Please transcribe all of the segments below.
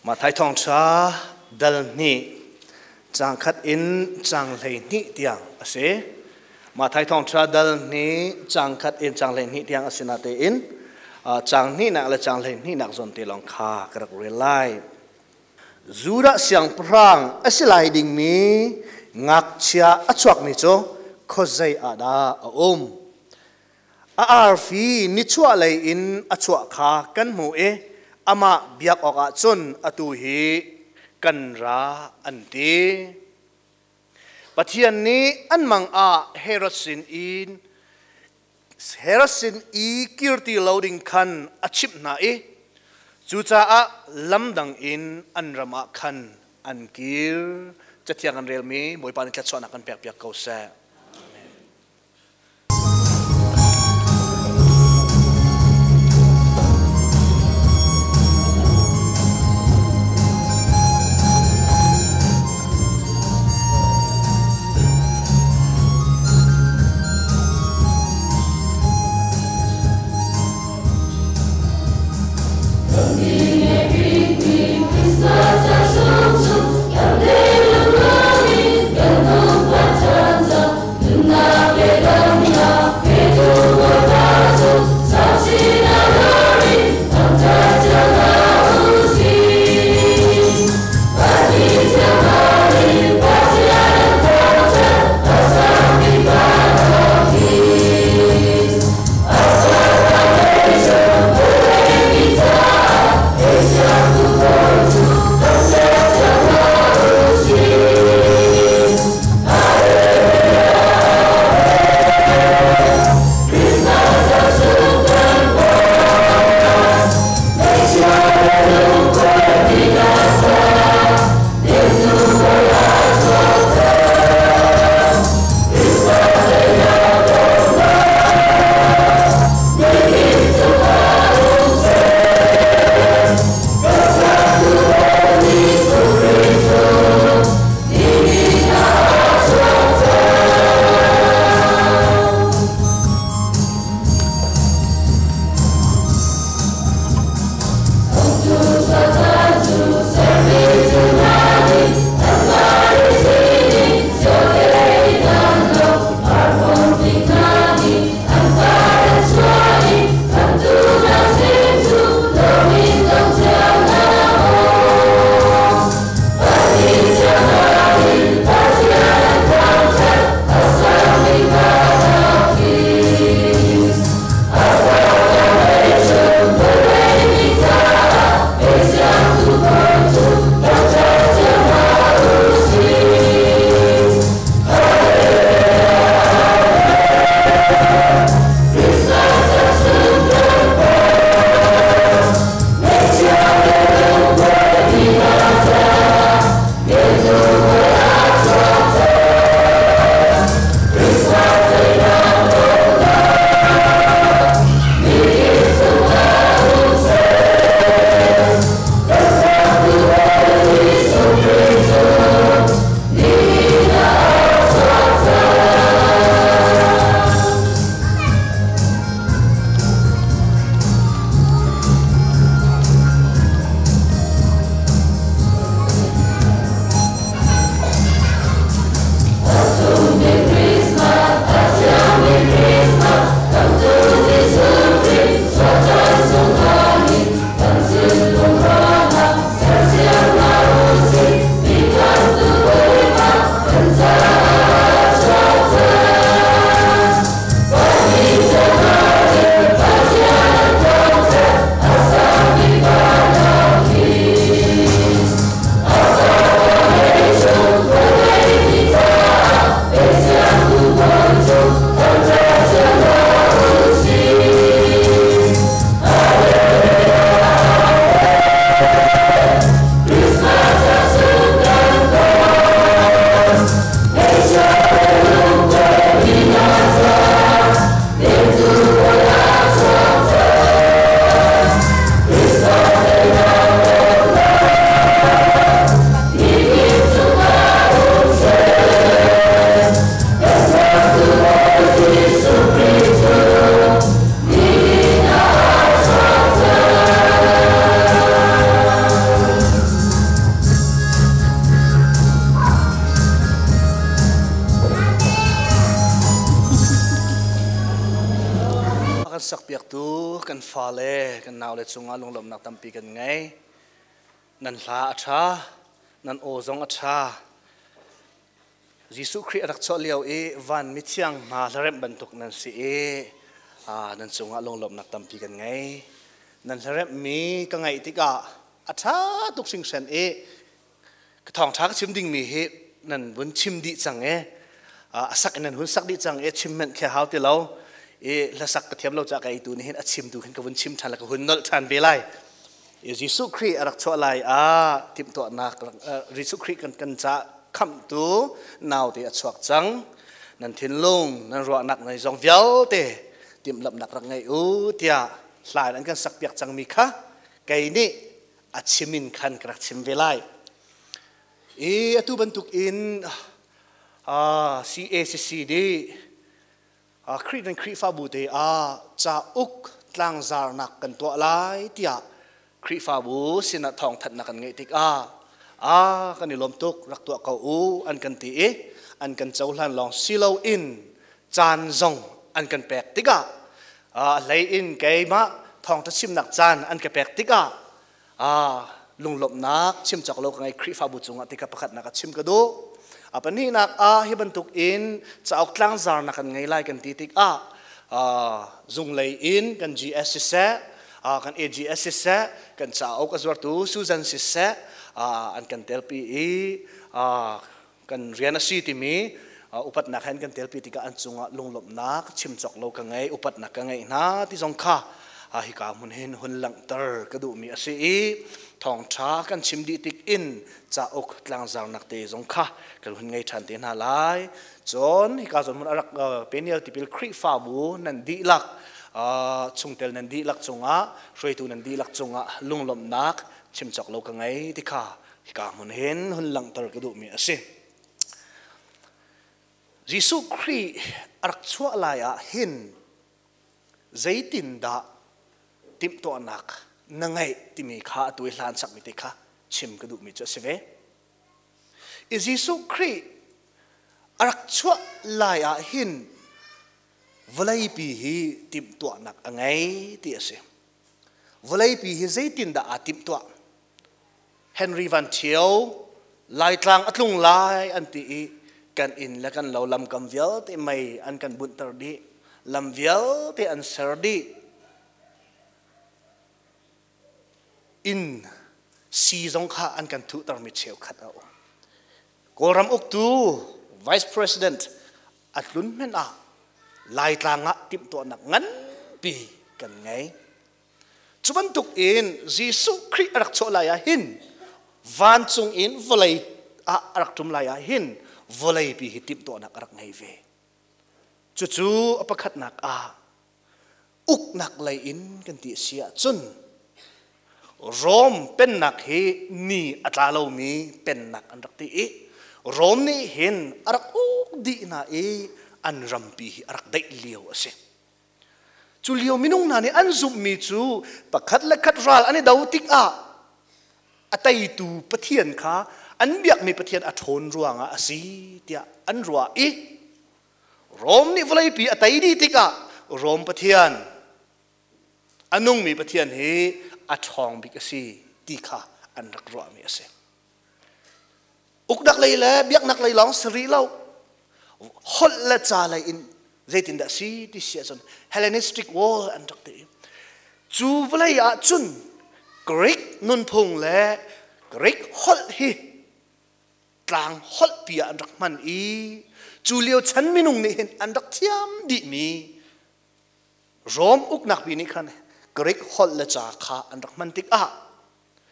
Matthai thawngṭha dal hnih caang khat in caang 12 tiang a si. Matthai thawngṭha dal hnih caang khat in caang 12 tiang a si natein caang hnihnak le caang 12nak zawn te lawng kha ka rak rel lai. Judah siangpahrang a si lai dingmi ngakchia a chuakmi cu khuazei ah dah a um? A arfi nichuahlei in a chuah kha kan hmuh i amah biak awkah cun atu hi kan ra an ti. Pathian nih an mang ah Herod sin in Herod sin i kir ti lo ding khan a chimh hna i cucaah lamdang in an ram ah khan an kir. Cathiang kan relmi Bawipa nih thluachuahnak kan pekpiak ko seh. kan sakpiaktu kan fale kan naule cungah lunglawmhnak tampi kan ngei. Nan hla a ṭha, nan aw zong a ṭha. Jesuh Khrih a rak chuah lio i van mithiang hna hlaremh bantuk nan si i nan cungah lunglawmhnak tampi kan ngei. Nan hlaremhmi ka ngaih tikah a ṭha tuk hringhran i ka thawngṭha ka chim dingmi hi nan vun chim dih cang i a sak in nan hun sak dih cang i chim hmanh khi hau ti lo i hlasak ka thiam lo caah ka eitu nih hin a chimtu khin ka vun chim ṭhan le ka hun nolh ṭhan ve lai. Jesuh Khrih a rak chuah lai ah timhtuahnak Jesuh Khrih kan kan ca khamhtu naute a chuak cang. Nan thinlung, nan ruahnak nan zong vialte timhlamhnak rak ngei u tiah hla in an kan sakpiak cangmi kha kei nih a chim in khan ka rak chim ve lai. I atu bantuk in CACC nih Khrih nan Khrihfabu te ah cauk tlangzarnak kan tuah lai tiah Khrihfabu sinah thawngthanhnak kan ngeih tikah a kan i lawm tuk, rak tuah ko u an kan ti i an kan cohlan lawng si loin caan zong an kan pek tikah, a hlei in keimah thawngtha chimnak caan an ka pek tikah lunglawmhnak chim cawk lo ka ngei Khrihfabu cungah ti kha pakhatnak a chim ka duh. A pahnihnak ah, hi bantuk in cauk tlangzarnak kan ngei lai kan ti tikah zunglei in kan GS siseh, kan AGS siseh, kan cauk a zuartu Susan siseh, an kan telpi i kan rian a si timi upatnak he an kan telpi tikah an cungah lunglawmhnak chim cawk lo ka ngei, upatnak ka ngeih hna ti zong kha hika hmun hin hun langhter ka duhmi a si i thawngṭha kan chim dih tik in cauk tlangzarnak te zong kha kan hun ngei ṭhan te hna lai. Cun hika zawn hmun a rak Peniel Tipil Khrihfabu nan dihlak chungtel nan dihlak cungah, hruaitu nan dihlak cungah lunglawmhnak chim cawk lo ka ngei ti kha hika hmun hin hun langhter ka duhmi a si. Jesuh Khrih a rak chuah lai ah hin zeitindah timhtuahnak na ngeih timi kha atu i hlan sakmi te kha chim ka duhmi cu a si ve. I Jesuh Khrih a rak chuah lai ah hin vawleipi hi timhtuahnak a ngei ti a si. Vawleipi hi zeitindah aa timhtuah? Henry Van Thio Laitlang a tlung lai an ti i kan inn le kan lo lamkam vialte mei an kan bunhter dih, lam vialte an ser dih, inn sii zong kha an kan thuhtermi cheukhat a um. Kawlram uktu Vice President a tlun hmenh ah Laitlang ah timhtuahnak nganpi kan ngei. Cu bantuk in Jesuh Khrih a rak chuah lai ah hin, vancung in vawlei ah a rak ṭum lai ah hin, vawleipi hi timhtuahnak a rak ngei ve. Cucu a pakhatnak ah uknak lei in kan ti a si ahcun Rom pennak hi ni a tla lomi pennak an rak ti i Rom nih hin a rak uk dih hna i an rampi hi a rak daih lio a si. Cu lio minung hna nih an zumhmi cu pakhat le khat ral an i do tikah a teitu Pathian kha an biakmi Pathian a ṭhawn ruangah a si tiah an ruah i Rom nih vawleipi a tei dih tikah Rom Pathian, a nungmi Pathian hi a ṭhawng bik a si ti kha an rak ruahmi a si. Uknak lei le biaknak lei lawng si rih lo, holh le ca lei in zeitindah si ti si ahcun Hellenistic world an rak ti. Cu vawlei ah cun Greek nunphung le Greek holh hi tlang holh pi ah an rak hman i cu lio chan minung nih hin an rak thiam dihmi Rom uknak pi nih khan Greek holh le ca kha an rak hman tikah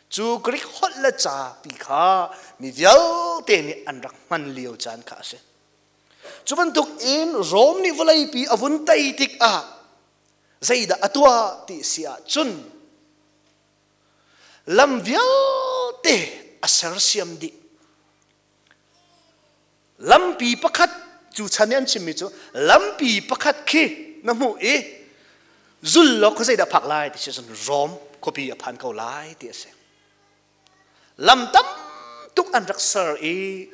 cu Greek holh le ca pi kha mi vialte nih an rak hman lio caan kha a si. Cu bantuk in Rom nih vawleipi a vun tei tikah zeidah a tuah ti si ahcun lam vialte a sersiam dih. Lampi pakhat cu chan i an chimmi cu lampi pakhat khi na hmuh i zul law khuazei dah phak lai ti si cun Rom khuapi a phan ko lai ti a si. Lam tam tuk an rak ser i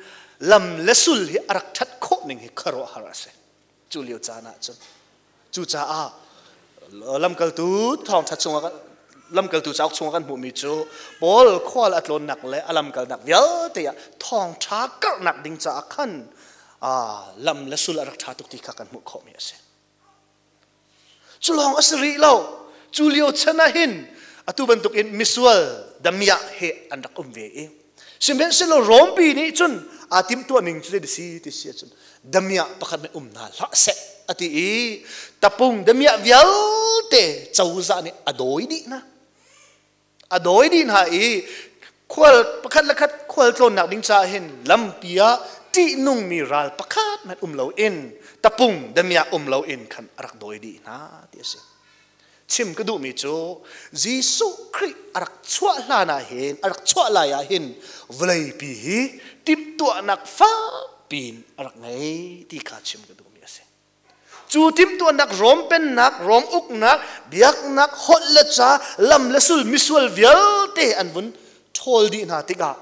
lam le sul hi a rak ṭhat khawh ning hi khuaruahhar a si cu lio caan ah cun. Cucaah Lamkaltu thawngṭha chungah lamkaltu cauk chungah kan hmuhmi cu Paul khual a tlawnnak le a lamkalnak vialte ah thawngṭha karhnak ding caah khan lam le sul a rak ṭha tuk ti kha kan hmuh khawhmi a si. Cu lawng a si rih lo. Cu lio chan ah hin atu bantukin misual damiah he an rak um ve i sihmanhsehlaw Rompi nih cun aa timhtuah ning cu zei si ti si ahcun damiah pakhat nih um hna hlah seh a ti i tapung damiah vialte cozah nih a dawi dih hna. A dawi dih hna i khual pakhat le khat khual tlawnnak ding caah hin lampi ah ṭihnungmi ral pakhat hmanh um loin tapung damiah um loin khan a rak dawi dih hna ti a si. Chim ka duhmi cu Jesuh Khrih a rak chuah hlan ah hin a rak chuah lai ah hin vawleipi hi timhtuahnak fak piin a rak ngei ti kha chim ka duhmi a si. Cu timhtuahnak Rom pennak, Rom uknak, biaknak, holh le ca, lam le sul misual vialte an vun ṭhawl dih hna tikah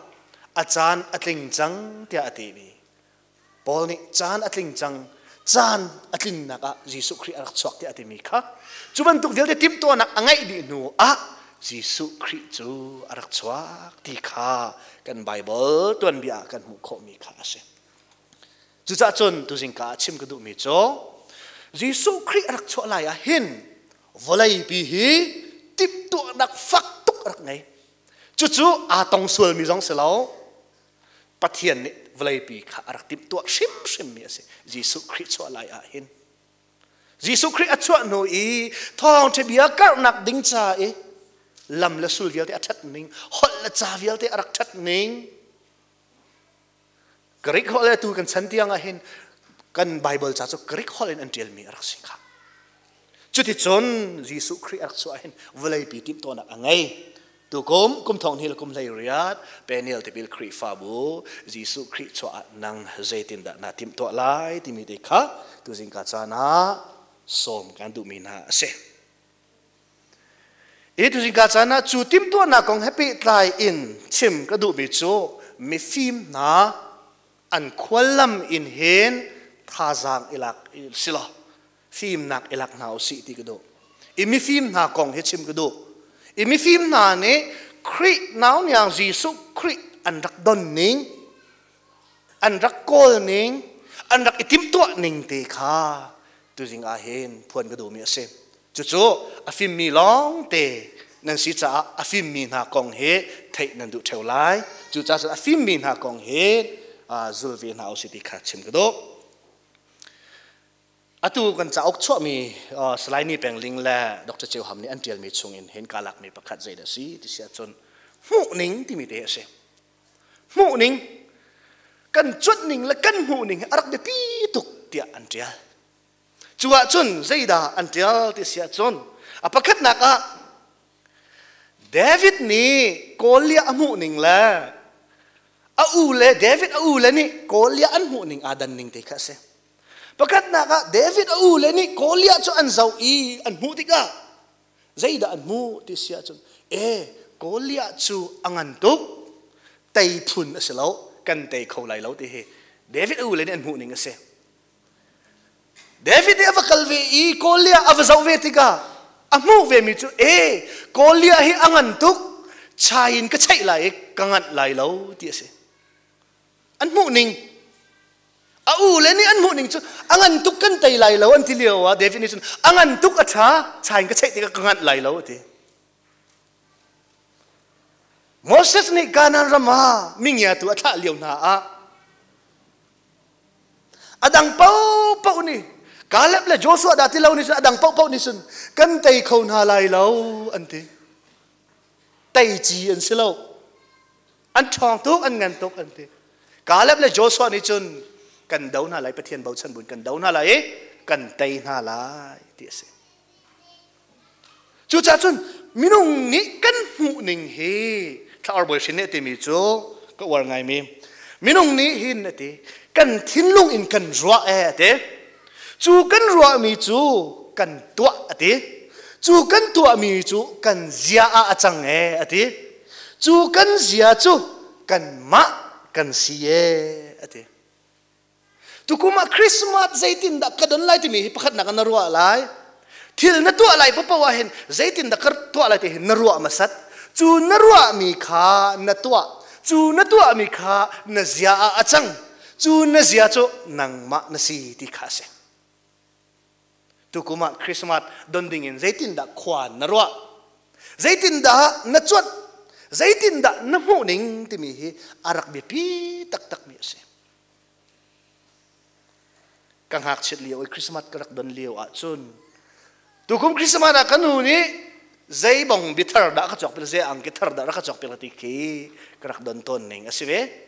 a caan a tling cang tiah a timi Paul nih caan a tling cang caan a tlinnak ah Jesuh Khrih a rak chuak tiah a timi kha cu bantuk vialte timhtuahnak a ngeih dih hnu ah Jesuh Khrih cu a rak chuak ti kha kan Baibal tuanbia ah kan hmuh khawhmi kha a si. Cucaah cun tuzing ka ah chim ka duhmi cu Jesuh Khrih a rak chuah lai ah hin vawleipi hi timhtuahnak fak tuk a rak ngei. Cucu aa tong sualmi zong si lo. Pathian nih vawleipi kha a rak timhtuah hrimhrimmi a si. Jesuh Khrih chuah lai ah hin. Jesuh Khrih a chuah hnu i thawngṭha bia karhnak ding ca i lam le sul vialte a ṭhat ning, holh le ca vialte a rak ṭhat ning. Greek holh le tu kan chan tiang ah hin kan Bible ca cu Greek holh in an ṭialmi a rak si kha. Cuticun Jesuh Khrih a rak chuah hin vawleipi timhtuahnak a ngei. Tukum kum thong hnih le kum 18 Peniel tipil Khrihfabu Jesuh Khrih chuah ah nang zeitindah naa timhtuah lai timi te kha tuzing ka caan ah sawm kan duhmi hna a si. I tuzing ka caan ah cu timhtuahnak kong he pehtlai in chim ka duhmi cu mifim hna an khuallam in hin thazaang i lak si law fimnak i lak hna usih ti ka duh. I mifim hna kong hi chim ka duh. I mifim hna nih Khrih nauniang Jesuh Khrih an rak don ning, an rak kawl ning, an rak i timhtuah ning te kha tuzing ah hin phuan ka duhmi a si. Cucu a fimmi lawng te nan si caah a fimmi hna kong hi theih nan duh ṭheo lai. Cucaah cun a fimmi hna kong hi zul ve hna usih ti kha chim ka duh. Atu kan cauk chuahmi Salai Ni Peng Ling le Dr. Ceu Ham nih an ṭialmi chungin hin kaa lakmi pakhat zeidah a si ti si ahcun hmuhning timi te a si. Hmuhning kan cuanhning le kan hmuhning hi a rak biapi tuk tiah an ṭial. Cu ahcun zeidah an ṭial ti si ahcun a pakhatnak ah David nih Goliath a hmuhning le a u le David a u le nih Goliath an hmuhning aa dan ning te kha a si. Pakhatnak ah David a u le nih Goliath cu an zoh i an hmuh tikah zeidah an hmuh ti si ahcun e Goliath cu a ngan tuk tei phun a si lo kan tei kho lai lo ti hi David a u le nih an hmuh ning a si. David nih a va kal ve i Goliath a va zoh ve tikah a hmuh ve mi cu e Goliath hi a ngan tuk chai in ka cheih lai i ka nganh lai lo ti a si. An hmuh ning a u le nih an hmuh ning cu a ngan tuk kan tei lai lo an ti lio ah David nih cun a ngan tuk a ṭha chain ka cheih tikah ka nganh lai lo a ti. Moses nih Kanaan ram ah mingiatu a thlah lio hna ah a dang paohpaoh nih Caleb le Joshua dah ti lo nih cun a dang paohpaoh nih cun kan tei kho hna lai lo an ti. Tei ci an si lo. An ṭhawng tuk, an ngan tuk an ti. Caleb le Joshua nih cun kan do hna lai, Pathian bochan buin kan do hna lai i kan tei hna lai ti a si. Cucaah cun minung nih kan hmuh ning hi thla bawi hrin nih a timi cu ka uar ngaimi minung nih hin a ti kan thinlung in kan ruah e a ti cu kan ruahmi cu kan tuah a ti cu kan tuahmi cu kan zia ah a cang e a ti Cu kan zia cu kanmah kan si e a ti. Tukum ah Christmas zeitindah ka don lai timi hi pakhatnak na ruah lai. Thil na tuah lai paoh ah hin zeitin dah ka tuah lai ti hin na ruah hmasat. Cu na ruahmi kha na tuah. Cu na tuahmi kha na zia ah a cang. Cu na zia cu nangmah na si ti kha a si. Tukum ah Christmas don ding in zeitindah khua na ruah? Zeitindah na cuanh? Zeitindah na hmuh ning timi hi a rak biapi taktakmi a si. Ka ngakchiat lio i Christmas ka rak don lio ahcun tukum Christmas ah ka nu nih zei bong biathar dah ka cawk pil zei angki thar dah rak ka cawk pil ti khi ka rak don tawn ning a si ve.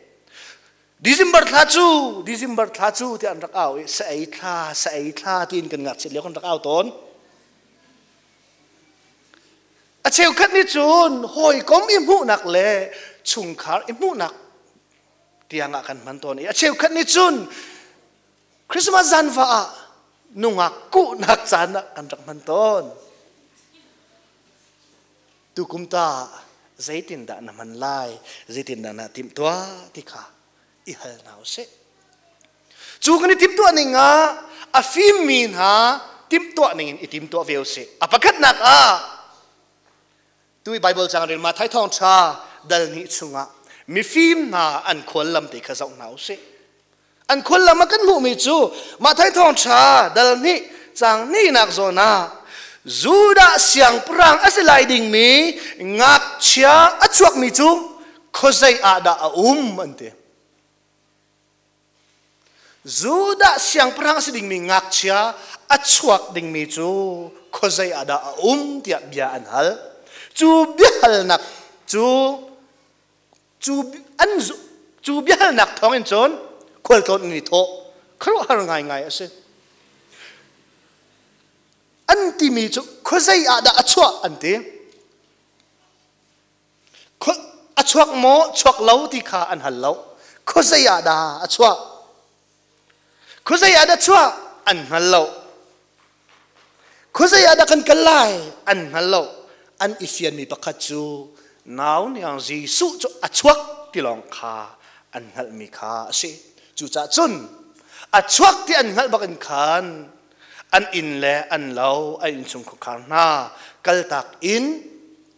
December thla cu December thla cu ti an rak au i sa ei thla sa ei thla tiin kan ngakchiat lio kan rak au tawn. A cheukhat nih cun hawikom i hmuhnak le chungkhar i hmuhnak tiang ah kan hman tawn i a cheukhat nih cun Christmas zanva ah nungak kuhnak caan ah kan rak hman tawn. Tukum ta zeitindah na hman lai, zeitindah na timhtuah ti kha i hal hna usih. Cu kan i timhtuah ning ah a fimmi hna timhtuah ning in i timtuah ve usih. A pakhatnak ah tu i Bible cang rel ma Thai thawngṭha dal hnih chungah mifim hna an khuallam te kha zoh hna usih. An khuallam ah kan hmuhmi cu Matthai thawngṭha dal hnih caang hnihnak zawn ah Judah siangpahrang a si lai dingmi ngakchia a chuakmi cu khuazei ah dah a um an ti. Judah siangpahrang a si dingmi ngakchia a chuak dingmi cu khuazei ah dah a um tiah bia an hal. Cu biahalnak cu cu an cu biahalnak thawngin cun khualtlawn an i thawh. Khuaruahhar ngaingai a si. An timi cu khuazei ah dah a chuah an ti. A chuak maw chuak lo ti kha an hal lo. Khuazei ah dah a chuah? Khuazei ah dah chuah? An hngal lo. Khuazei ah dah kan kal lai? An hngal lo. An i fianmi pakhat cu nau niang Jesuh cu a chuak ti lawng kha an hngalhmi kha a si. Cucaah cun a chuak ti an hngalh bak in khan an inn le an lo, an innchung khuakhar hna kaltak in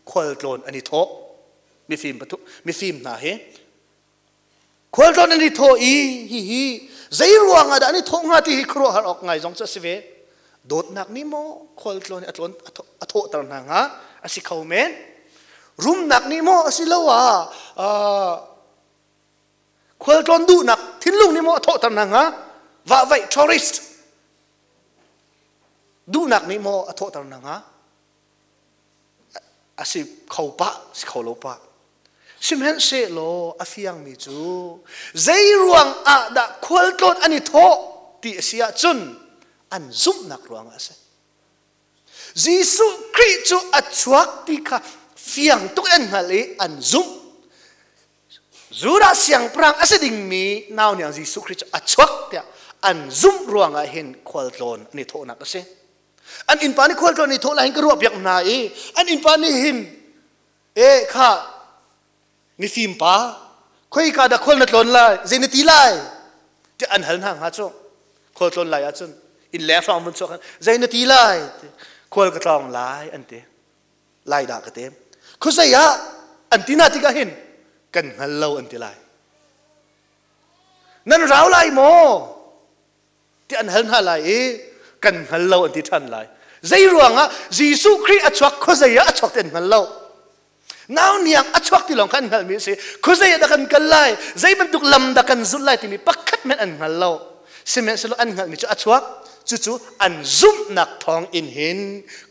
khualtlawn an i thawh. Mifim mifim hna hi khualtlawn an i thawh i hihi zei ruang ah dah an i thawh hnga ti hi khuaruahhar awk ngai zong cu a si ve. Dawtnak nih maw khualtlawn a tlawn a thawhter hna hnga a si kho men. Rumnak nih maw a si lo ah khualtlawn duhnak thinlung nih maw a thawhter hna hnga vahvaih tourist duhnak nih maw a thawhter hna hnga a si kho pah si kho lo pah. Sihmanhsehlaw a fiangmi cu zei ruang ah dah khualtlawn an i thawh ti a si ahcun an zumhnak ruangah a si. Jesuh Khrih cu a chuak ti kha fiang tuk an hngalh i an zumh. Judah siangpahrang a si dingmi nau niang Jesuh Khrih cu a chuak tiah an zumh ruangah hin khualtlawn an i thawhnak a si. An innpa nih khualtlawn i thawh lai hin ka ruah piak hna i an innpa nih hin e kha mifim pa khoika dah khual na tlawn lai zei na ti lai tiah an hal hna hnga cu khual tlawn lai ahcun inn leng hrawng vun chuak zei na ti lai khual ka tlawng lai an ti lai dah ka ti khuazei ah an ti na tikah hin kan hngal lo an ti lai nan rau lai maw ti an hal hna lai i kan hngal lo an ti ṭhan lai. Zei ruangah Jesuh Khrih a chuak khuazei ah a chuak ti an hngal lo. Nau niang a chuak ti lawng kha an hngalhmi a si. Khuazei ah dah kan kal lai, zei bantuk lam dah kan zulh lai timi pakhat hmanh an hngal lo. Sihmanhsehlaw an hngalhmi cu a chuak, cucu an zumhnak thawng in hin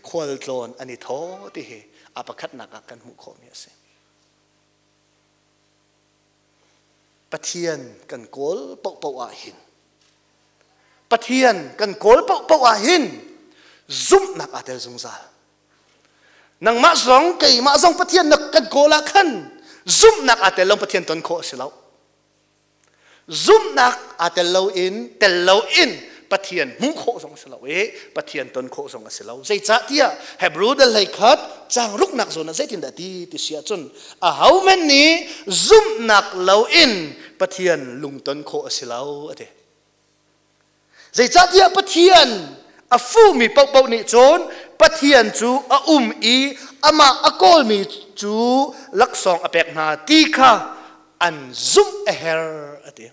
khualtlawn an i thaw ti hi a pakhatnak ah kan hmuh khawhmi a si. Pathian kan kawl paohpaoh ah hin Pathian kan kawl paohpaoh ah hin zumhnak aa tel zungzal. Nangmah zong keimah zong Pathian na kan kawl ah khan zumhnak aa tel lo Pathian ton khawh a si lo. Zumhnak aa tel lo in tel lo in Pathian hmuh khawh zong a si lo i Pathian ton khawh zong a si lo. Zeicahtiah Hebrew dal hlei khat caang ruknak zawn ah zeitindah ti ti si ahcun ahohmanh nih zumhnak lo in Pathian lungton khawh a si lo a ti. Zeicahtiah Pathian A fuhmi paohpaoh nih cun Pathian cu a um i amah a kawlmi cu laksawng a pek hna ti kha an zumh a herh a ti.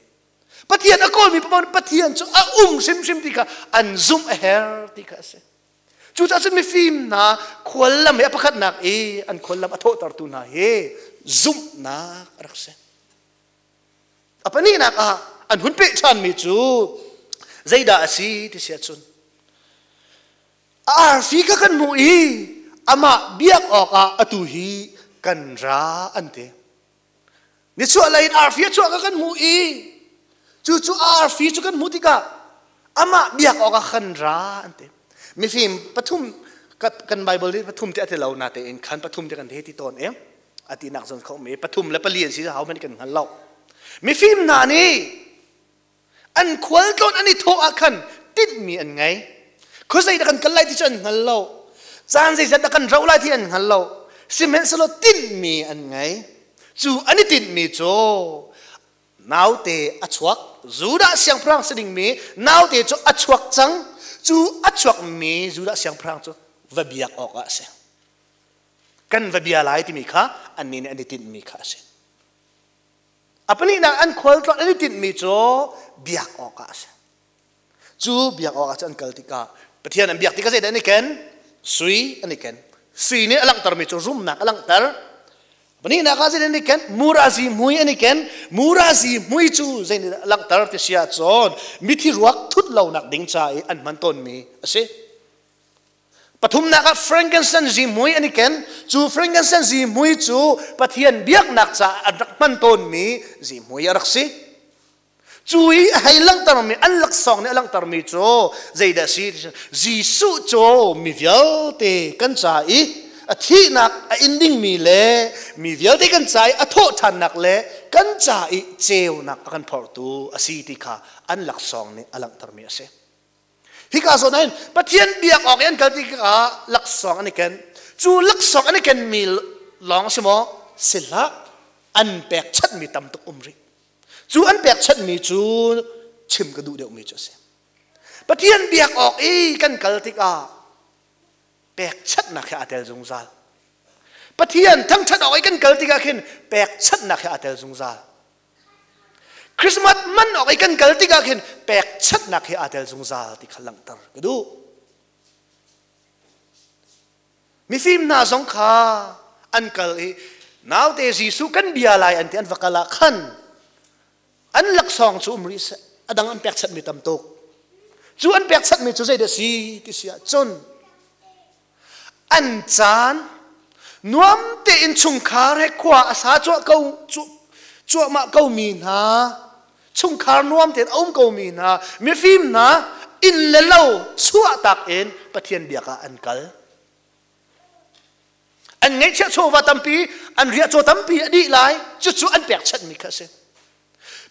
Pathian a kawlmi paoh nih Pathian cu a um hrimhrim ti kha an zumh a herh ti kha a si. Cucaah cun mifim hna khuallam hi a pakhatnak i an khuallam a thawhtertu hna hi zumhnak a rak si. A pahnihnak ah an hun peh ṭhanmi cu zeidah a si ti si ahcun arfi kha kan hmuh i amah biak awkah atu hi kan ra an ti. Nichuahlei in arfi a chuah kha kan hmuh i cucu arfi cu kan hmuh tikah amah biak awkah kan ra an ti. Mifim pathum kan Bible nih pathum ti a ti lo natein khan pathum ti kan he ti tawn e a tinak zon kho mi pathum le pali an si hau man kan hngal lo. Mifim hna nih an khualtlawn an i thawh ah khan tinhmi an ngei. Khuazei dah kan kal lai ti cu an hngal lo. Caan zeizat dah kan rauh lai ti an hngal lo. Sihmanhsehlaw tinhmi an ngei. Cu an i tinhmi cu naute a chuak Judah siangpahrang si dingmi naute cu a chuak cang. Cu a chuakmi Judah siangpahrang cu va biak awkah a si. Kan va bia lai timi kha annih nih an i tinhmi kha a si. A pahnihnak an khualtlawn an i tinhmi cu biak awkah a si. Cu biak awkah cu an kal tikah Pathian an biak tikah zeidah an i ken? Sui an i ken. Sui nih a langhtermi cu rumnak a langhter. Pahnihnak ah zeidah an i ken? Murazi mui an i ken. Murazi mui cu zeidah a langhter ti si ahcun mithi ruak thut lonak ding ca i an hman tawnmi a si. Pathumnak ah frankincense zihmui an i ken. Cu frankincense zihmui cu Pathian biaknak caah an rak hman tawnmi zihmui a rak si. Cu i a hei langhtermi an laksawng nih a langhtermi cu zeidah a si? Jesuh cu mi vialte kan ca i a thihnak a in dingmi le mi vialte kan ca i a thawhṭhannak le kan ca i ceunak a kan phortu a si ti kha an laksawng nih a langhtermi a si. Hika zawn ahhin Pathian biak awk i an kal tikah laksawng an i ken. Cu laksawng an i kenmi lawng a si maw? Si hlah. An pekchanhmi tam tuk um rih. Cu an pekchanhmi cu chim ka duh deuhmi cu a si. Pathian biak awk i kan kal tikah pekchanhnak he aa tel zungzal. Pathian thangṭhat awk i kan kal tikah khin pekchanhnak he aa tel zungzal. Christmas man awk i kan kal tikah khin pekchanhnak he aa tel zungzal ti kha langhter ka duh. Mifim hna zong kha an kal i naute Jesuh kan bia lai an ti an va kal ah khan an laksawng cu um rih seh a dang an pekchanhmi tam tuk. Cu an pekchanhmi cu zeidah si ti si ahcun an caan nuam tein chungkhar he khua a sa cuah ko cuahmah ko mi hna chungkhar nuam tein a um ko mi hna mifim hna inn le lo chuahtak in Pathian biak ah an kal an ngeihchiah chawva tampi an riahcaw tampi a dih lai cucu an pekchanhmi kha a si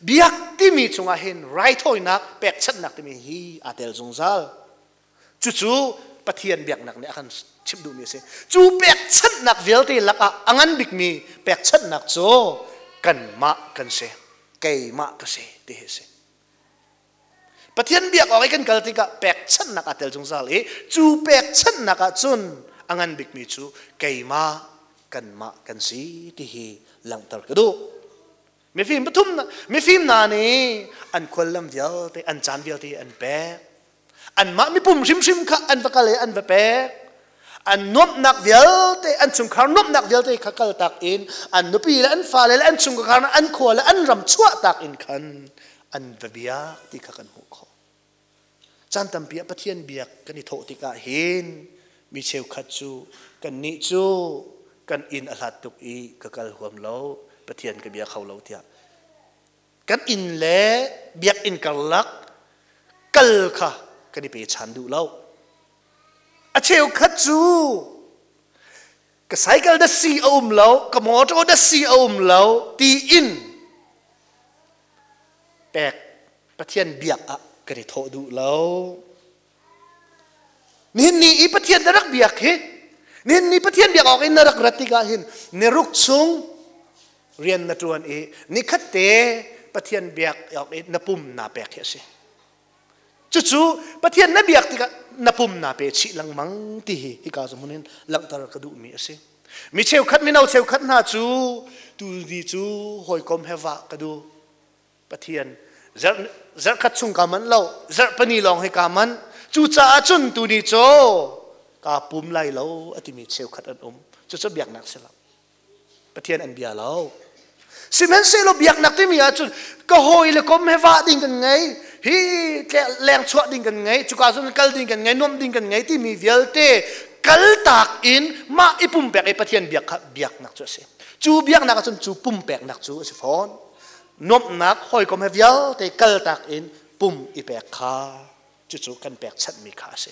biak timi chungah hin raithawinak pekchanhnak timi hi aa tel zungzal Cucu Pathian biaknak nih a kan chimh duhmi a si. Cu pekchanhnak vialte lakah a ngan bikmi pekchanhnak cu kanmah kan si, keimah ka si ti hi a si. Pathian biak awk i kan kal tikah pekchanhnak aa tel zungzal i cu pekchanhnak ah cun a ngan bikmi cu keimah kanmah kan si ti hi langhter ka duh. Mifim pathum mifim hna nih an khuallam vialte an caan vialte an pek. Anmah mipum hrimhrim kha an va kal i an va pek. An nuamhnak vialte, an chungkhar nuamhnak vialte kha kaltak in an nupi le an fale le an chungkhar an khua le an ram chuahtak in khan an va biak ti kha kan hmuh khawh. Caan tampi ah Pathian biak kan i thawh tikah hin mi cheukhat cu kannih cu kan inn a hlat tuk i ka kal huam lo, Pathian ka bia kho lo tiah kan inn le biakinn karlak kal kha kan i pechan duh lo. A cheukhat cu ka cycle da si a um lo, ka motor da si a um lo tiin pek Pathian biak ah kan i thawh duh lo. Nihin ni i Pathian na rak biak hi nihin ni Pathian biak awk in na rak rat tikah hin ni ruk chung rian na ṭuan i nikhat te Pathian biak awk i na pum naa pek hi a si. Cucu Pathian na biak tikah na pum na pe chih lengmang ti hi hika zawn in langhter ka duhmi a si. Mi cheukhat mino cheukhat hna cu tu ni cu hawikom he vah ka duh. Pathian zarh zarhkhat chung ka manh lo, zarh pani lawng hi ka manh. Cucaah cun tu ni cu kaa pum lai lo a timi cheukhat an um. Cucu biaknak si lo. Pathian an bia lo. Sihmanhsehlaw biaknak timi ahcun ka hawi le kom he vah ding kan ngei, hi leng chuah ding kan ngei, cuka cun kal ding kan ngei, nuamh ding kan ngei timi vialte kaltak in mah i pumpek i Pathian biak kha biaknak cu a si. Cu biaknak ahcun cu pumpeknak cu a si fawn. Nuamhnak hawikom he vialte kaltak in pum i pek kha cucu kan pekchanhmi kha a si.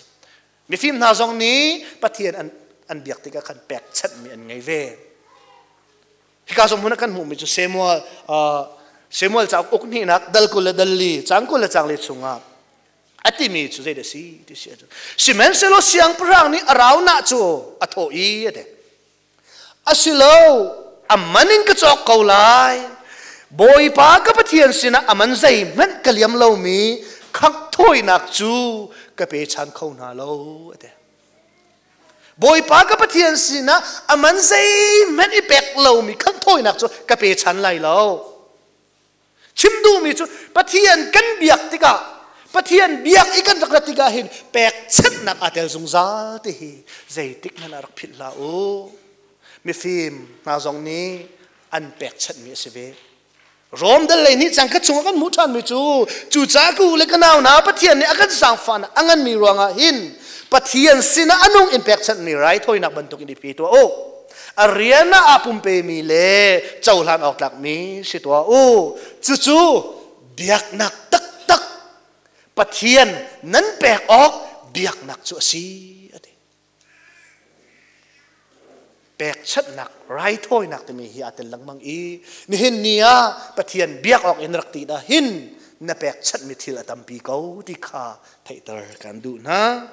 Mifim hna zong nih Pathian an, an biak tikah khan pekchanhmi an ngei ve. Hika zong hmun ah kan hmuhmi cu Samuel Samuel cauk uk hnihnak dal 20 le dal li cang 20 le cang li chungah a timi cu zeidah si ti si ahcun sihmanhsehlaw siangpahrang nih a raunah cu a thawh i a ti asilo a man in ka cawk ko lai Bawipa ka Pathian sinah a man zeihmanh ka liam lomi khangh thawinak cu ka pe chan kho hna lo a ti Bawipa ka Pathian sinah a man zeihmanh i pek lomi khangh thawinak cu ka pe chan lai lo Chim duhmi cu Pathian kan biak tikah Pathian biak i kan rak rat tikah hin pekchanhnak aa tel zungzal ti hi zeitik hmanh ah rak philh hlah u. Mifim hna zong nih an pekchanhmi a si ve. Rom dal lei nih cangkhat chungah kan hmuh ṭhanmi cu cucaah ka u le ka nau hna Pathian nih a kan zaangfahnak a nganmi ruangah hin Pathian sinah a nung in pekchanhmi raithawinak bantukin i pe tuah u. A rian ah aa pumpemi le cohlan awk tlakmi si tuah u. Cucu biaknak taktak Pathian nan pek awk biaknak cu a si a ti. Pekchanhnak raithawinak timi hi aa tel lengmang i nihin ni ah Pathian biak awk in rak ti dah hin na pekchanhmi thil a tampi ko ti kha theihter kan duh hna.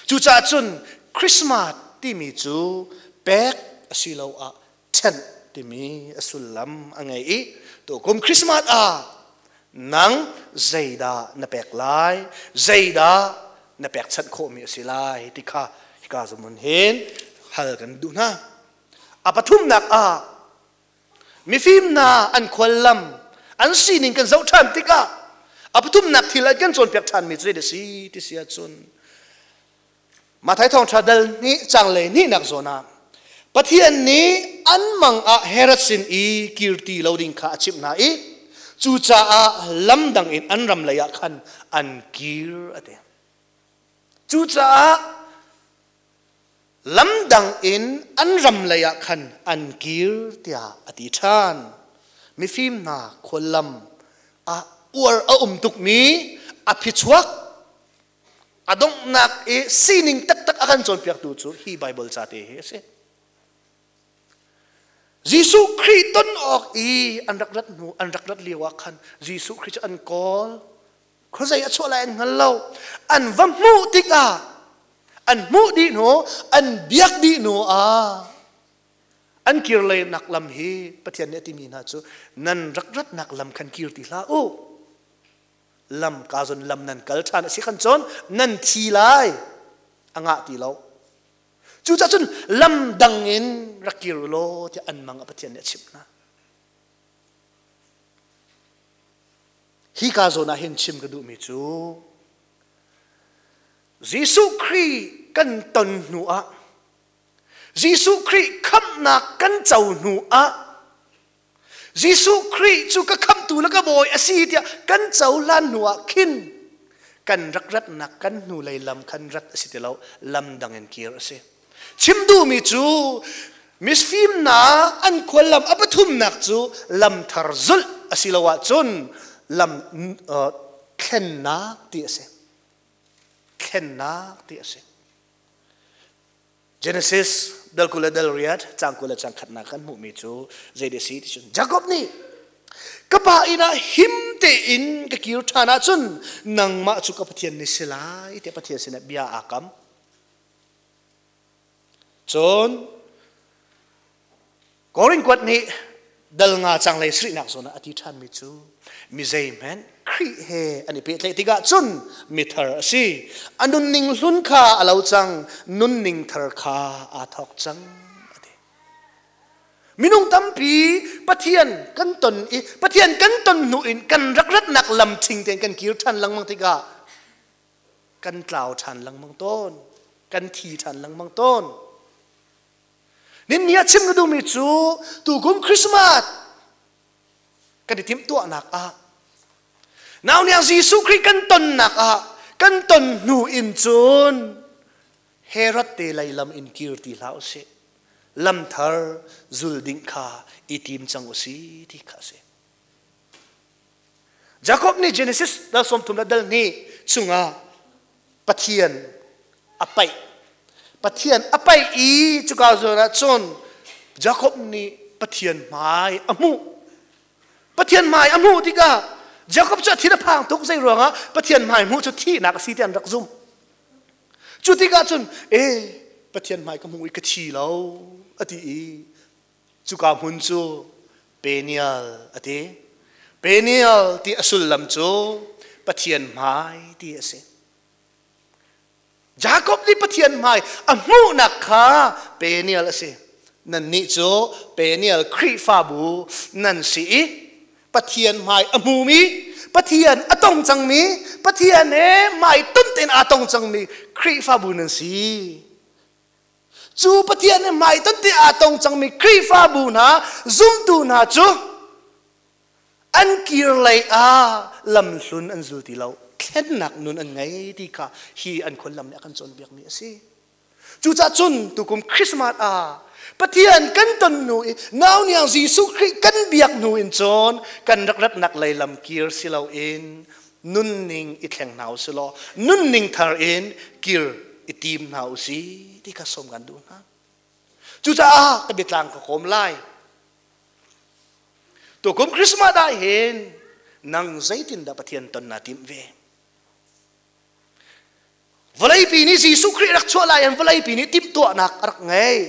Cucaah cun Christmas timi cu pek asiloah ṭhenh timi a sullam a ngei i tukum Christmas ah nang zeidah na pek lai, zeidah na pekchanh khawhmi a si lai ti kha hika zumun hin hal kan duh hna. A pathumnak ah mifim hna an khuallam an sining kan zoh ṭhan tikah a pathumnak thil an kan cawnpiak ṭhanmi cu zeidah si ti si ahcun Matthai thawngṭha dal hnih cang lei hnihnak zawn ah Pathian nih an mang ah Herod sin i kir ti lo ding kha a chimh hna i cucaah lam dang in an ram lei ah khan an kir a ti. Cucaah lamdang in an ram lei ah khan an kir tiah a ti ṭhan. Mifim hna khuallam ah uar a um tukmi a phichuak a donghnak i sining taktak a kan cawnpiaktu cu hi Baibal ca te hi a si. Jesuh Khrih ton awk i an rak rat hnu an rak rat lio ah khan Jesuh Khrih cu an kawl khuazei a chuah lai an hngal lo an va hmuh tikah an hmuh dih hnu an biak dih hnu ah an kir leinak lam hi Pathian nih a timi hna cu nan rak ratnak lam khan kir ti hlah u lam ka zon lam nan kal ṭhan a si khan cun nan thi lai a ngah ti lo cucaah cun lam dang in rak kir u law tiah an mang a Pathian nih a chimh hna Hika zawn ah hin chim ka duhmi cu Jesuh Khrih kan ton hnu ah Jesuh Khrih khamhnak kan co hnu ah Jesuh Khrih cu ka khamhtu le ka bawi a si tiah kan cohlan hnu ah khin kan rak ratnak kan hnulei lam khan rat a si ti lo lam dang in kir a si. Chim duhmi cu misfimnak an khuallam a pathumnak cu lamthar zulh asiloah cun lam thlennak ti a si. Thlennak ti a si. Genesis dal 20 le dal riat cang 20 le cang khatnak kan hmuhmi cu zei a si ti cun Jacob nih ka pa inn ah him tein ka kir ṭhan ahcun nangmah cu ka Pathian ni si lai tiah Pathian sinah bia aa kam. Cun Korin kuat nih Dal nga cang lei srinak zawn ah a ti ṭhanmi cu mi zeihmanh Khrih he an i pehtlaih tikah cun mithar a si. A nunning hlun kha a lo cang, nunning thar kha aa thawk cang a ti. Minung tampi Pathian kan ton i Pathian kan ton hnu in kan rak ratnak lam ṭhing tein kan kir ṭhan lengmang tikah kan tlau ṭhan lengmang tawn, kan thi ṭhan lengmang tawn. Nin ni a chim na duhmi cu tukum Christmas kan i timhtuahnak ah nau niang Jesuh Khrih kan tonnak ah kan ton hnu in cun Herod te lei lam in kir ti hlah usih. Lam thar zul ding kha i tim cang usih ti kha a si. Jacob nih Genesis dal 30 le dal hnih chungah Pathian a paih. Pathian a paih i cuka zawn ah cun Jacob nih Pathian hmai a hmuh. Pathian hmai a hmuh tikah Jacob cu a thin a phang tuk zei ruangah Pathian hmai hmuh cu thihnak a si ti an rak zumh. Cu tikah cun e Pathian hmai ka hmu i ka thi lo a ti i cuka hmun cu Peniel a ti. Peniel ti a sullam cu Pathian hmai ti a si. Jakob nih Pathian hmai a hmuhnak kha Peniel a si. Nannih cu Peniel Khrihfabu nan si i Pathian hmai a hmumi, Pathian a tong cangmi, Pathian he hmai ton tein aa tong cangmi Khrihfabu nan si. Cu Pathian he hmaiton te aa tong cangmi Khrihfabu hna, zumtu hna cu an kir lei ah lamhlun an zul ti lo. Thlennak nun an ngei ti kha hi an khuallam nih a kan cawnpiakmi a si. Cucaah cun tukum Christmas ah Pathian kan ton hnu i nau niang Jesuh Khrih kan biak hnu in cun kan rak ratnak lei lam kir si loin nunning i thleng hna u si law nunning thar in kir i tim hna u si ti kha sawm kan duh hna. Cucaah ka biatlang ka kawm lai. Tukum Christmas ah hin nang zeitindah Pathian ton naa timh ve? Vawleipi nih Jesuh Khrih rak chuah lai in vawleipi nih timhtuahnak a rak ngei.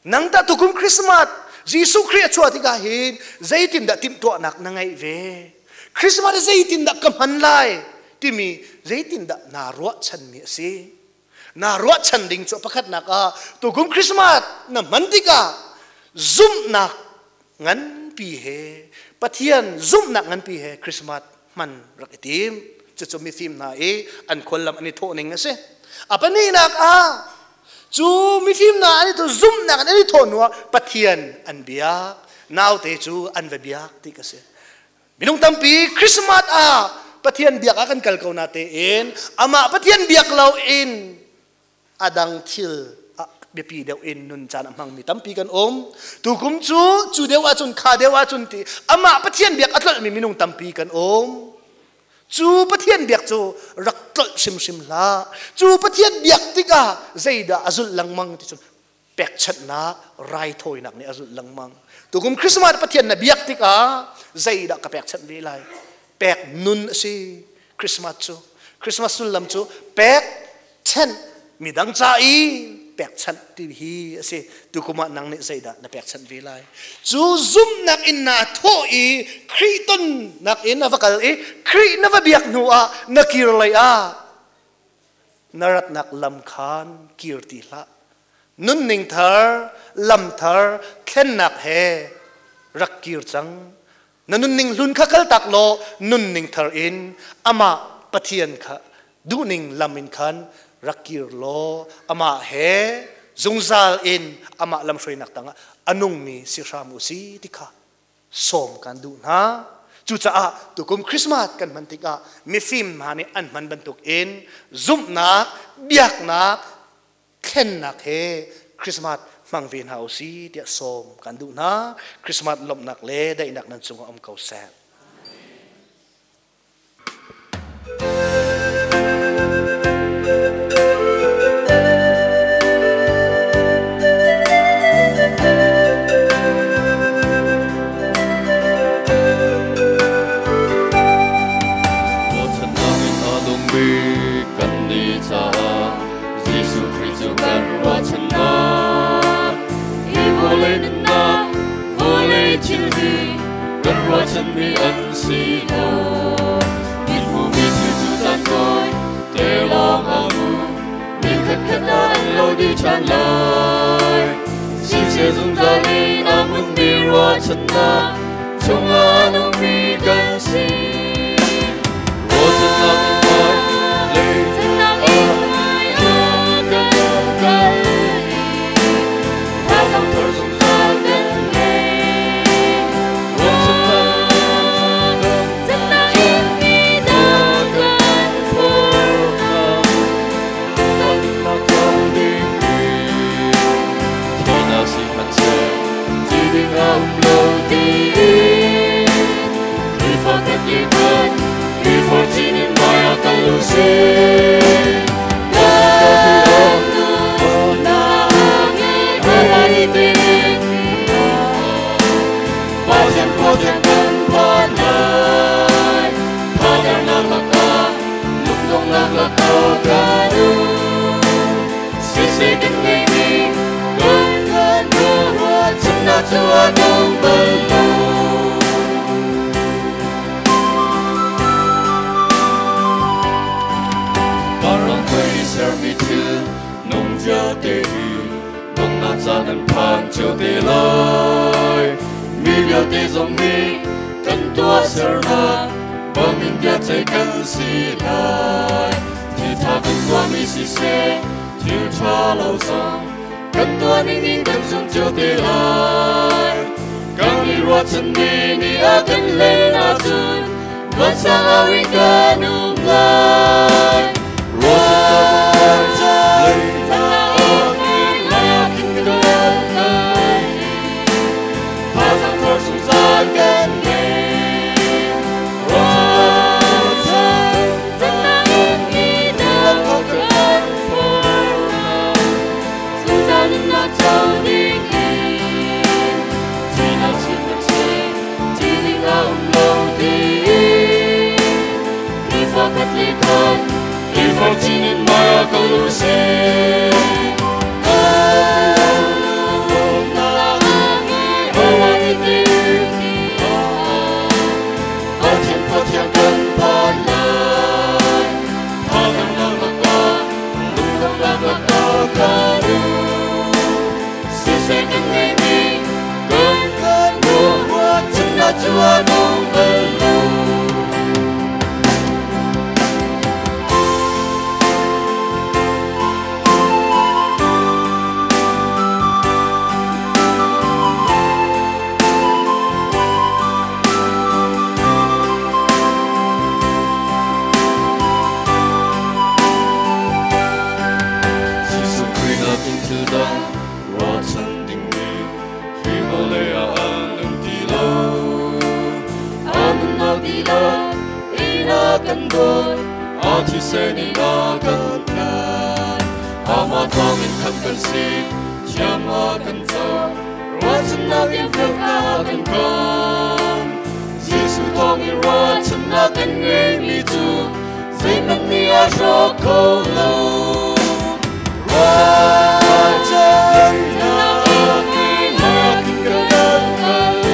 Nang tah tukum Christmas Jesuh Khrih a chuah tikah hin zeitindah timhtuahnak na ngeih ve? Christmas zeitindah ka hman lai timi zeitindah naa ruahchanmi a si? Naa ruahchan ding cu pakhatnak ah tukum Christmas na hman tikah zumhnak nganpi he Pathian zumhnak nganpi he Christmas hman rak i tim. Cucu mifim hna i an khuallam an i thawh ning a si. A pahnihnak ah cu mifim hna an i zumhnak an i thawh hnuah Pathian an biak. Naute cu an va biak ti ka si. Minung tampi Christmas ah Pathian biak ah kan kal ko na tein amah Pathian biak lo in a dang thil biapi deuh in nun caan a hmangmi tampi kan um. Tukum cu cu deuh ahcun kha deuh ahcun ti amah Pathian biak a tlolhmi minung tampi kan um. Cu Pathian biak cu rak tlolh hrimhrim hlah. Cu Pathian biak tikah zeidah a zulh lengmang ti cun pekchanhnak raithawinak nih a zulh lengmang. Tukum Christmas Pathian na biak tikah zeidah ka pekchanh ve lai? Pek nun a si Christmas cu. Christmas sullam cu pek chanh midang ca i pekchanh ti hi a si. Tukum ah nang nih zeidah na pekchanh ve lai? Cu zumhnak in naa thawh i Khrih tonnak in na va kal i Khrih na va biak hnu ah na kir lei ah na ratnak lam khan kir ti hlah. Nunning thar, lam thar, thlennak he rak kir cang. Na nunning hlun kha kaltak law nunning thar in amah Pathian kha duhning lam in khan rak kir law amah he zungzal in amah lamhruainak tangah a nungmi si hram u si ti kha sawm kan duh hna. Cucaah tukum Christmas kan hman tikah mifim hna nih an hman bantuk in zumhnak, biaknak, thlennak he Christmas hmang ve hna u si tiah sawm kan duh hna. Christmas lawmhnak le daihnak nan cungah um ko seh. Ruahchannak in a nungmi kan nih caah Jesuh Khrih cu kan ruahchannak. Hi vawlei nunnak Ruachan mi an si lo. Mit mu mi thil cu caan tawi te lawng a mu. Ni khatkhat ah an lo dih ṭhan lai. Siseh zungzal in a hmunmi ruahchannak chungah a nungmi kan si. Ruahchannak in hmailei ah kan kal i thazaang thar zungzal kan ngei. Ruahchannak in midang kan forhnak zungzal nunnak co ding in thihnak sihmanhseh ci ding a um lo tiin Khrihfa khat le khat i forh chin in hmai ah kal u sih. Kan nunnak he a tein Pathian khua kan phan lai. Thadernak lakah lungdonghnak lakah kan um. Siseh kan ngeihmi kan ruahchannak cu a dong bal lo. Parang khoi sermi thil nung vialte hi donghnak caan an phan cio te lai. Mi vialte zong nih kan tuahsernak bangin biaceih kan si lai. Thil ṭha kan tuahmi siseh, thil ṭha lo zong kan tuah ning in kan zun cio te lai. Kan i ruahchanmi nih a kan hlen ahcun vansang au in kan um lai. Ruahchannak in hmailei ah khin kan kal i thazaang thar zungzal kan ngei. Ruahchannak in midang kan forhnak zungzal nunnak co ding in thihnak sihmanhseh thi ding a um lo tiin Khrihfa khat le khat i forh chin in hmai ah kal u sih. Kan nunnak he a tein Pathian khua thiang kan phan lai. Thadernak lakah lungdonghnak lakah kan um. Siseh kan ngeihmi kan ruahchannak cu a dong bal lo. Jesuh Khrih nakin thil dang ruahchan dingmi hi vawlei ah an um ti lo. A nunnak dihlak in a kan dawt, a thisen in a kan tlan. Amah thawngin khamh kan si, thiam a kan co, ruahchannak in felnak a kan kam. Jesuh thawngin ruahchannak kan ngeihmi cu zeihmanh nih a hrawk kho lo. Ruahchannak in hmailei ah khin kan kal i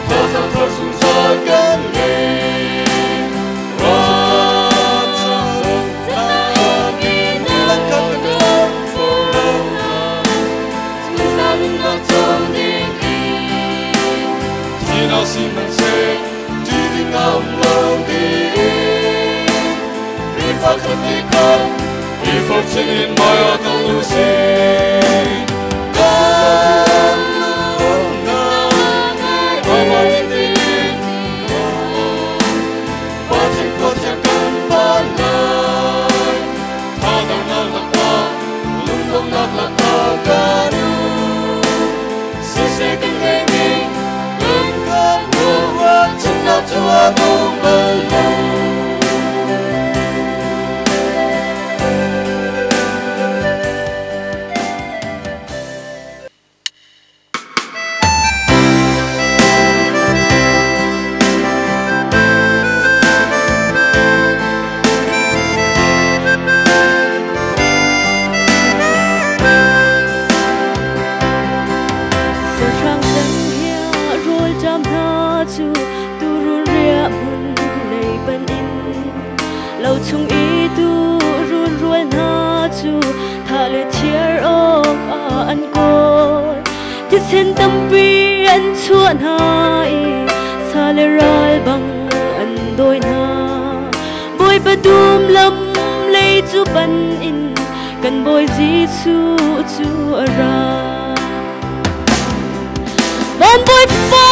thazaang thar zungzal kan ngei. Ruahchannak in midang kan forhnak zungzal nunnak co ding in thihnak sihmanhseh ṭih ding a um lo tiin Khrihfa khat le khat i forh chin in hmai ah kal u sih. Kan nunnak he a tein Pathian khua thiang kan phan lai. Thadernak lakah lungdonghnak lakah kan um. Siseh kan ngeihmi kan ruahchannak cu a dong bal lo. Sahrang cenghngia rawl ṭam hna thiar awk ah an kawl thisen tampi an chuah hna i sa le ral bang an dawi hna Bawipa dum lam lei cu pan in kan Bawi Jesuh cu a ra. Van Bawipa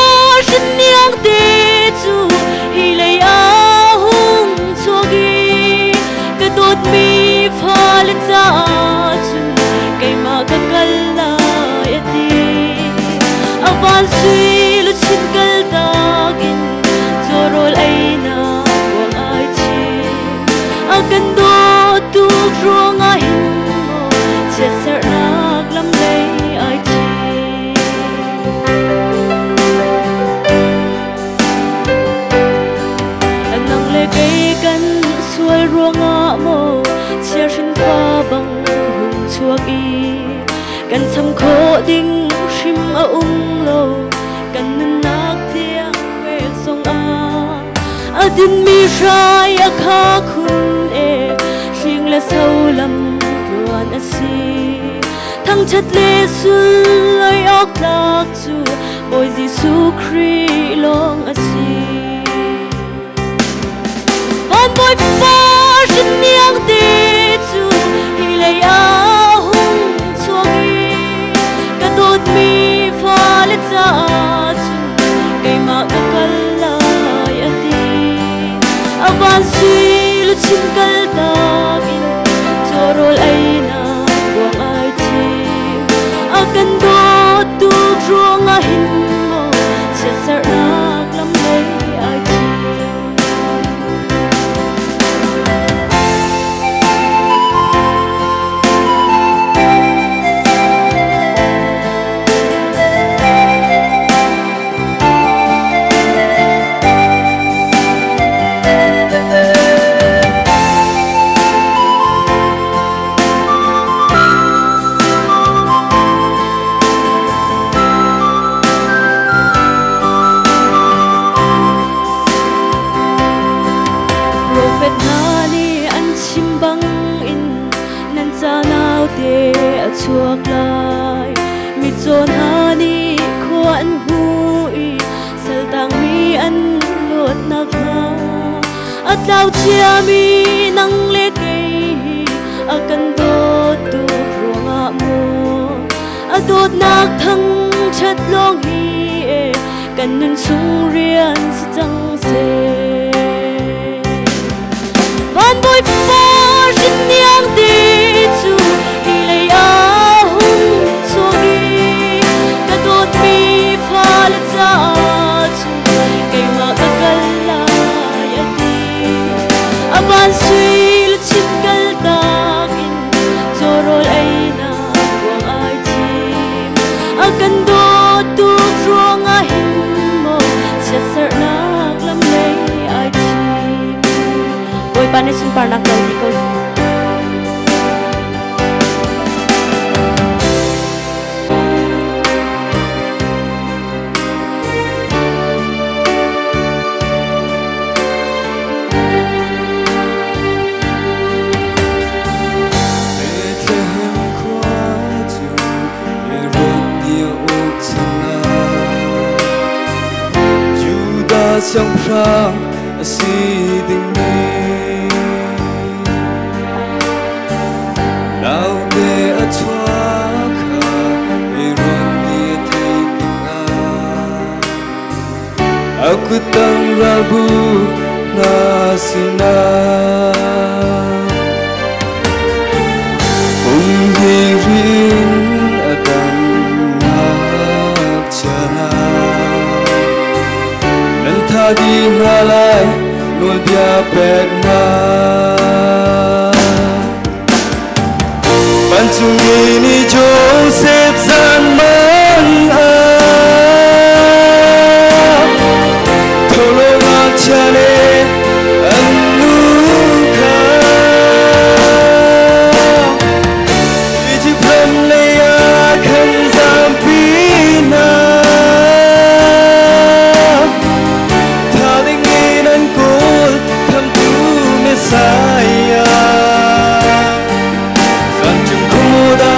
hrinniang te cu hi lei ah hung chuak i ka dawtmi fale caah cun keimah ka kal lai a ti. A van sui luchin kal takin cawrawl einak kuang ai chim. A kan dawt tuk ruangah hin maw chiatserhnak lam lei ai thim. Nang le kei kan sual ruangah maw chiahrin fa bang hung chuak i kan cham khawh ding hrim a um lo kan nunnak tiang pek zongah a dinmi hrai a kha khun e hring le so lam tluan a si. Thangṭhat le suloi awk tlak cu Bawi Jesuh Khrih lawng a si. Van Bawipa hrinniang te cu hi lei ah hung chuak i ka dawtmi fale caah cun keimah ka kal lai a ti. A van sui luchin kal takin cawrawl einak kuang ai thim. A kan dawt tuk ruangah hin maw chiatserhnak lam lei ai thim. Profet hna nih an chim bangin nan ca naute a chuak lai. Mitcaw hna nih khua an hmu i saltangmi an luat nakhnga. A tlau ciami nang le kei hi a kan dawt tuk ruangah maw a dawtnak thangṭhat lawng hi e kan nun chung rian si cang seh. Van Bawipa hrinniang te cu hi lei ah hung chuak i ka dawtmi fale caah cun keimah ka kal lai a ti. A van sui luchin kal takin cawrawl einak kuang ai thim. A kan dawt tuk ruangah hin maw chiatserhnak lam lei ai thim. Bawipa nih sunparnak lo ti ko. Bethlehem khua cu Herod nih a uk chungah Judah siangpahrang a si dingmi naute a chuak kha Herod nih a theih tikah a kuttang ralbu hna sinah kum rin a dang ngakchia hna nan tha dih hna lai nawlbia pek hna. Vancungmi nih Joseph zanmang ah tho law ngakchia le an nu kha Egypt ram lei ah khan zampi hna. Tha dingin an kawl khamtu Messiah. Vancung khuadei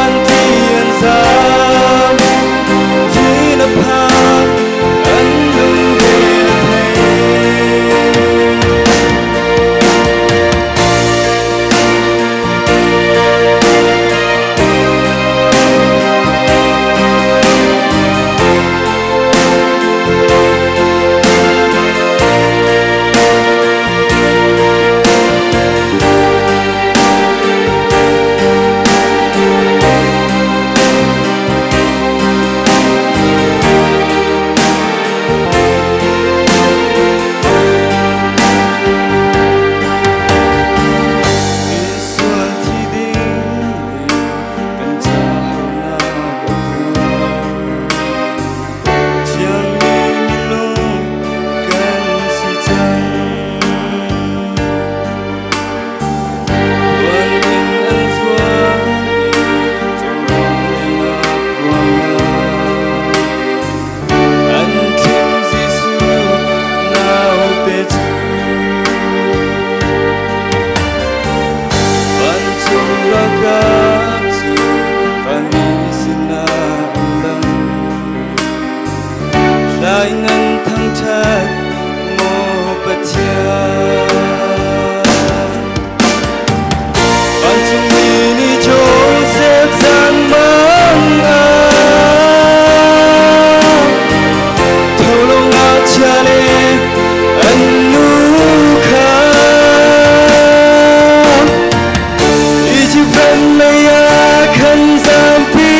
Izipt ram lei ah khan zampi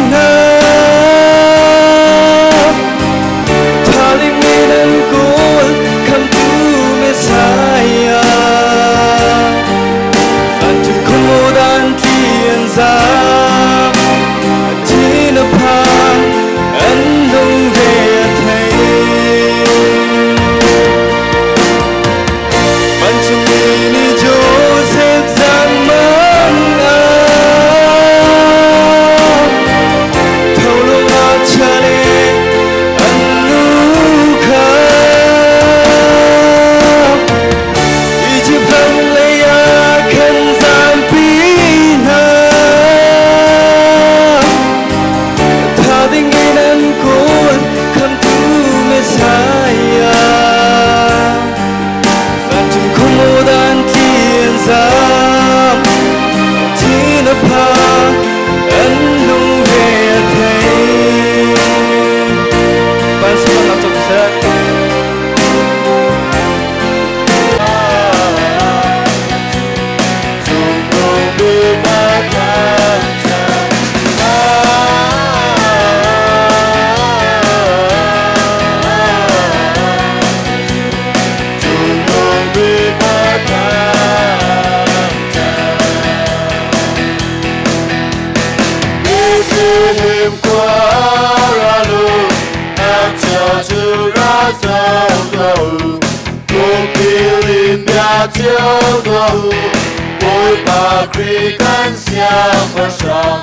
hna. Thaling in an kawl khamtu Messiah. Vancung khuadan tli an zam. An thin a phang, an lungre a thei. Vancungmi nih Joseph zangmang ah tho law ngakchia le an nu kha Izipt ram lei ah khan zampi hna. Tha ding in an kawl khamtu Messiah. Vancung khuadan tli an zam. An thin a phang, an lungre a thei. Van sumang cop seh. Bawipa Khrih kan siangpahrang.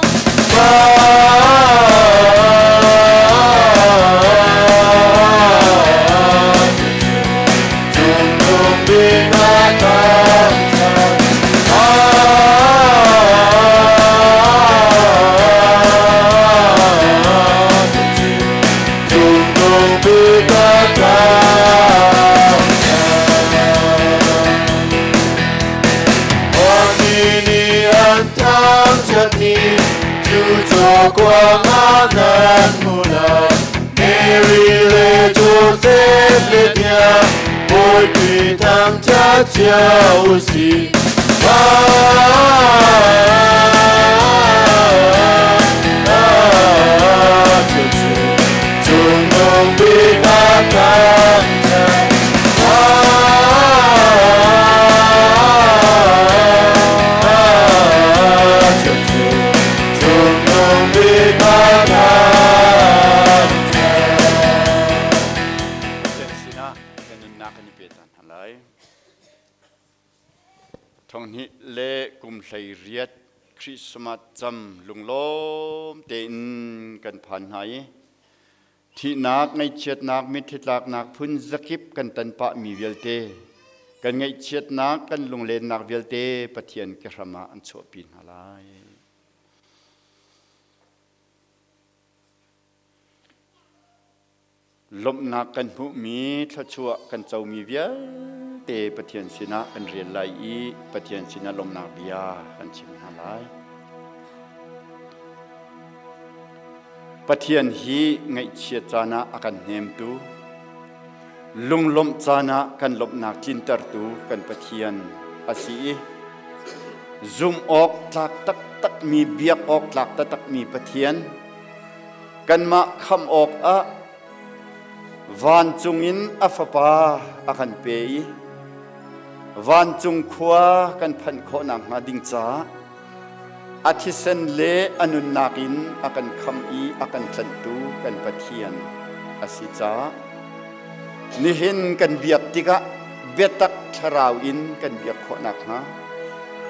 Cungnung bik a thangṭhat. Cungnung bik a thangṭhat. Khuami nih an thangṭhatmi cu cawkuang ah nan hmu lai. Mary le Joseph le tiang Bawi Khrih thangṭhat cio u sih. Cungnung bik a thangṭhat. Cungnung bik a thangṭhat. Pathian sinah kan nunnak kan i pe ta hna lai. Thonghnih le kum 18 Christmas cam lunglawm tein kan phan hna i thihnak, ngaihchiatnak, mitthli tlaknak phun zakip kan tan pah mi vialte, kan ngaihchiatnak, kan lunglennak vialte Pathian kehram ah an chuahpi hna lai. Lawmhnak kan hmuhmi, thluachuah kan comi vialte Pathian sinah kan rial lai i Pathian sinah lawmhnak bia kan chim hna lai. Pathian hi ngaihchiat caan ah a kan hnemtu, lunglawmh caan ah kan lawmhnak tlintertu kan Pathian a si i zumh awk tlak taktakmi, biak awk tlak taktakmi Pathian, kanmah khamh awk ah vancung in a Fapa a kan pe i vancung khua kan phanh khawh nakhnga ding caah a thisen le a nunnak in a kan khamh i a kan tlanhtu kan Pathian a si caah nihin kan biak tikah biatak thlarau in kan biak khawh nakhnga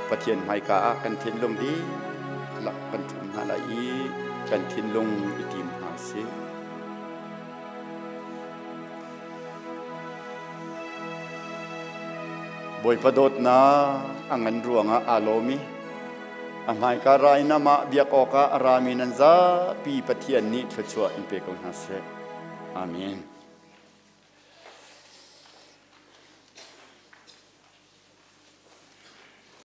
Pathian hmaika ah kan thinlung dihlak kan ṭhum hna lai i kan thinlung i tim hna sih. Bawipa dawtnak a ngan ruangah aa lawm i a hmaika ra in amah biak awkah a rami nan zapi Pathian nih thluachuah in pe ko hna seh. Amen.